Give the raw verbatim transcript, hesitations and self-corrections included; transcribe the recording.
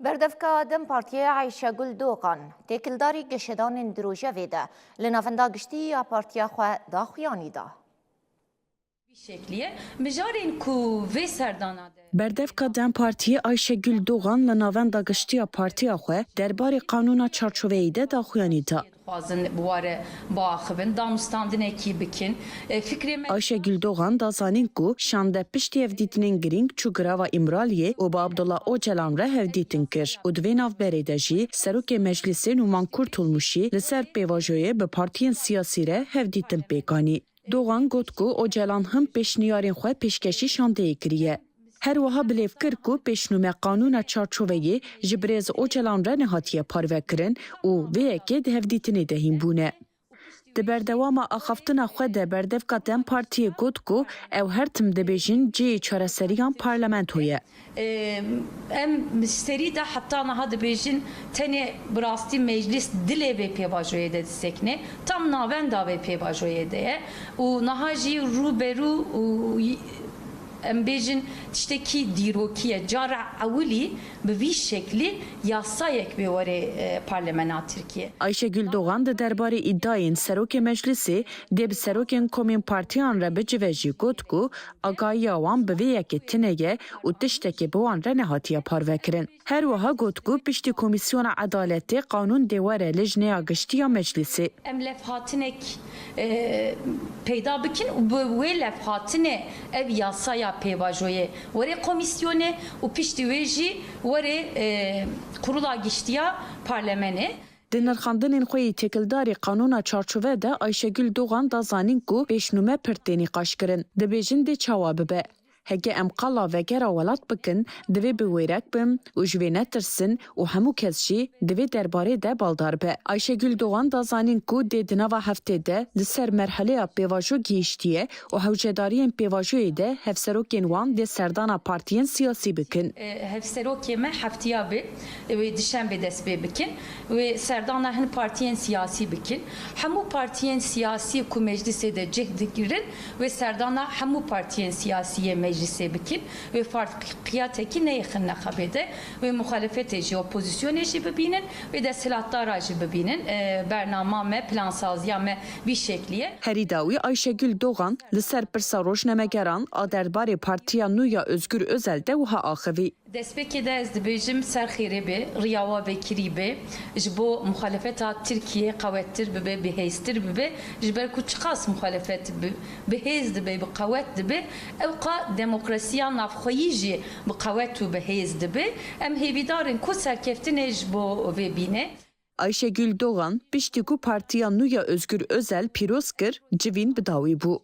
Berdevka DEM Partiyê Ayşegul Dogan têkildarî geşedanên di rojevê de li Navenda Giştî ya partiya xwe daxuyanî da. Şekliye mijarên ku vê serdana de Berdevka DEM Partiyê Ayşegul Dogan li Navenda Giştî ya partiya xwe derbarê Qanûna Çarçoveyê de daxuyanî da. Dixwazin bi ware biaxivin, danûstandinekî bikin. E, fikrê me Ayşegul Dogan da zanîn ku şande piştî hevdîtinên girîng çû girava Îmraliyê û bi Abdullah Ocalan re hevdîtin kir û di vê navberê de jî Serokê Meclisê Nûman Kurtulmuşî li ser pêvajoyê bi partiyên siyasî re hevdîtin pêk anî. Dogan got ku Ocalan him pêşniyarên xwe pêşkêşî şandeyê kiriye. Her wiha bilêv kir ku pêşnûme Qanûna Çarçoveyê ji birêz Ocalan re nehatiye parvekirin û vê yekê di hevdîtinê de hîn bûne. Di berdewama axaftina xwe de berdevka DEM Partiyê got ku ew her tim dibêjin cihê çareseriyan parlamento ye. Em serî de heta niha dibêjin tenê bi rastî meclis dilê vê pêvajoyê de disekine, tam navenda vê pêvajoyê de ye û niha jî rû be rû û em bêjin tiştekî dîrokî ye. Cara ewilî bi vî şeklî yasayek bê warê e, parlemena Tirkiye. Ayşegül Dogan di derbarê îdayên Serokê Meclisê dê bi serokên komên partiyan re bicive jî got ku agahiya wan bi vê yekê tune ye û tiştekê bi wan re nehatiye parvekirin. Her wiha got ku piştî Komîsyona Edaletê qanûn dê were Lijneya Giştî ya Meclisê. Em levhatinek e, peyda bikin û bi wê levhatinê ev yasaya pêvajoyê were komîsyonê û piştî wê jî were e, Kurula Giştiya Parlemenê. Di nirxandinên xwe yî têkildarî qanûna çarçove de Ayşegül Dogan da zanîn ku pêşnûme pir tê nîqaşkirin. Dibêjin dê çawa bibe? Heke em qala vegera welat bikin, divê bi wêrek bin û ji vê netirsin û hemû kes jî di vê derbarê de baldar be. Ayşegül Dogan da zanîn ku dê di nava heftê de li ser merheleya pêvajo gihîştiye û hewcedariyên pêvajoyê de hevserokên wan dê serdana partiyên siyasî bikin. E, hevserokê me heftiya bi wê dişembê dest pê bikin. Wê serdana hin partiyên siyasî bikin. Hemû partiyên siyasî ku meclisê de cih digirin, wê serdana hemû partiyên siyasî yê meclisê bikin. Wê farqiyatekî neyêxinne xebê de. Wê muxalefetê jî, opozisyonê jî bibînin, wê desthilatdara jî bibînin. E, bernama me, plansaziya me vî şeklî ye. Herî dawî Ayşegül Dogan li ser pirsa rojnamegeran a derbarê Partiya nû ya Ozgur Ozel de wiha axivî. Destpêkê de ez dibêjim ser xêrê be, riya we vekirî be, ji bo muxalefeta Tirkiyê qewettir bibe, bihêztir bibe, ji ber ku çiqas muxalefet bi, bihêz dibe, bi qewet dibe, ewqa demokrasiya navxweyî jî bi qewet û bi hêz dibe. Em hêvîdar in ku serkeftinê ji bo vê bîne. Ayşegül Dogan piştî ku Partiya nû ya Ozgur Ozel pîroz kir, civîn bi dawî bû.